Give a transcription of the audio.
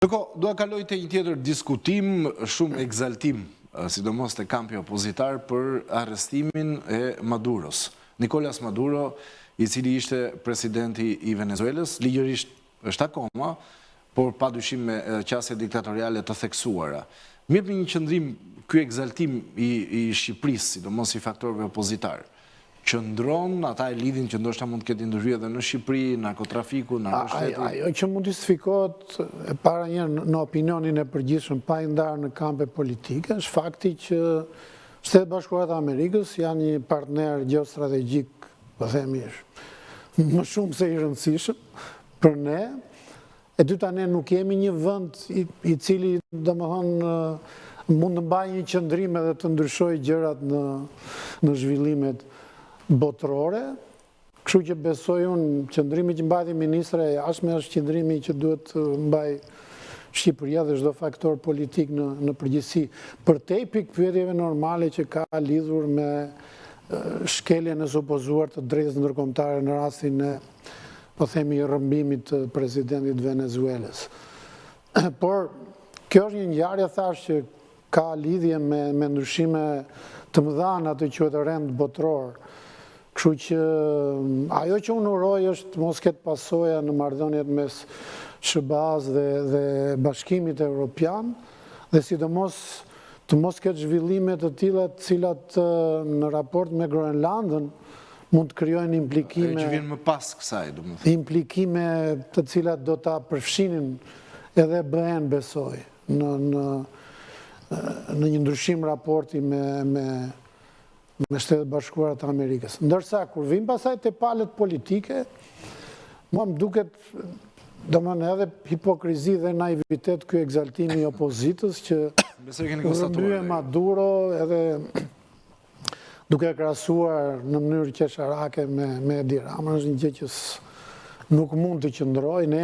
Ndërkohë, dua kaloj te një tjetër diskutim, shumë ekzaltim, sidomos te kampi opozitar për arrestimin e Maduros. Nicolas Maduro, i cili ishte presidenti i Venezuelës, ligjërisht është akoma, por pa dyshim me qasje diktatoriale të theksuara. Më jepni një qëndrim ky ekzaltim i i Shqipërisë, sidomos i faktorëve opozitarë. Qëndron, ata e lidhin që ndoshta mund të ketë ndërhyrje edhe në Shqipëri, narkotrafiku, narkoshteti. Ajo që mund të justifikohet e para njëherë në opinionin e përgjithshëm pa i ndarë në kampe politike, është fakti që Shtetet e Bashkuara të Amerikës janë një partner gjeostrategjik, po themi, më shumë se i rëndësishëm për ne. E dyta ne nuk jemi një vend i cili, domethënë, mund të mbajë një qëndrim edhe të ndryshojë gjërat në në zhvillimet botërore. Kështu që besoj unë, qëndrimi që mbajti ministrja e Jashtme është qëndrimi që duhet të mbajë Shqipëria dhe çdo faktor politik në në përgjithësi. Përtej pikëpyetjeve normale që ka lidhur me shkeljen e supozuar të drejtës ndërkombëtare në rastin e po themi rrëmbimit të presidentit të Venezuelës. Por kjo është një ngjarje thashë që ka lidhje me me ndryshime të mëdha në atë që quhet rend botëror. Kështu që ajo që unë uroj është të mos ketë pasoja në marrëdhëniet mes SHBA-së dhe dhe Bashkimit Evropian dhe sidomos të mos ketë zhvillime të tilla të cilat në raport me Groenlandën mund të krijojnë implikime... Ajo që vjen më pas kësaj, domethënë. Implikime të cilat do ta përfshinin edhe BE-në besoj, në, në, në një ndryshim raporti me, me, me Shtetet e Bashkuara të Amerikës. Ndërsa, kur vim pastaj te palët politike, mua më duket, domethënë edhe hipokrizi dhe naivitet ky ekzaltimi i opozitës që u rrëmbye Maduro edhe duke e krahasuar në mënyrë qesharake me me Edi Ramën është një gjë që nuk mund të qëndrojë. Ne.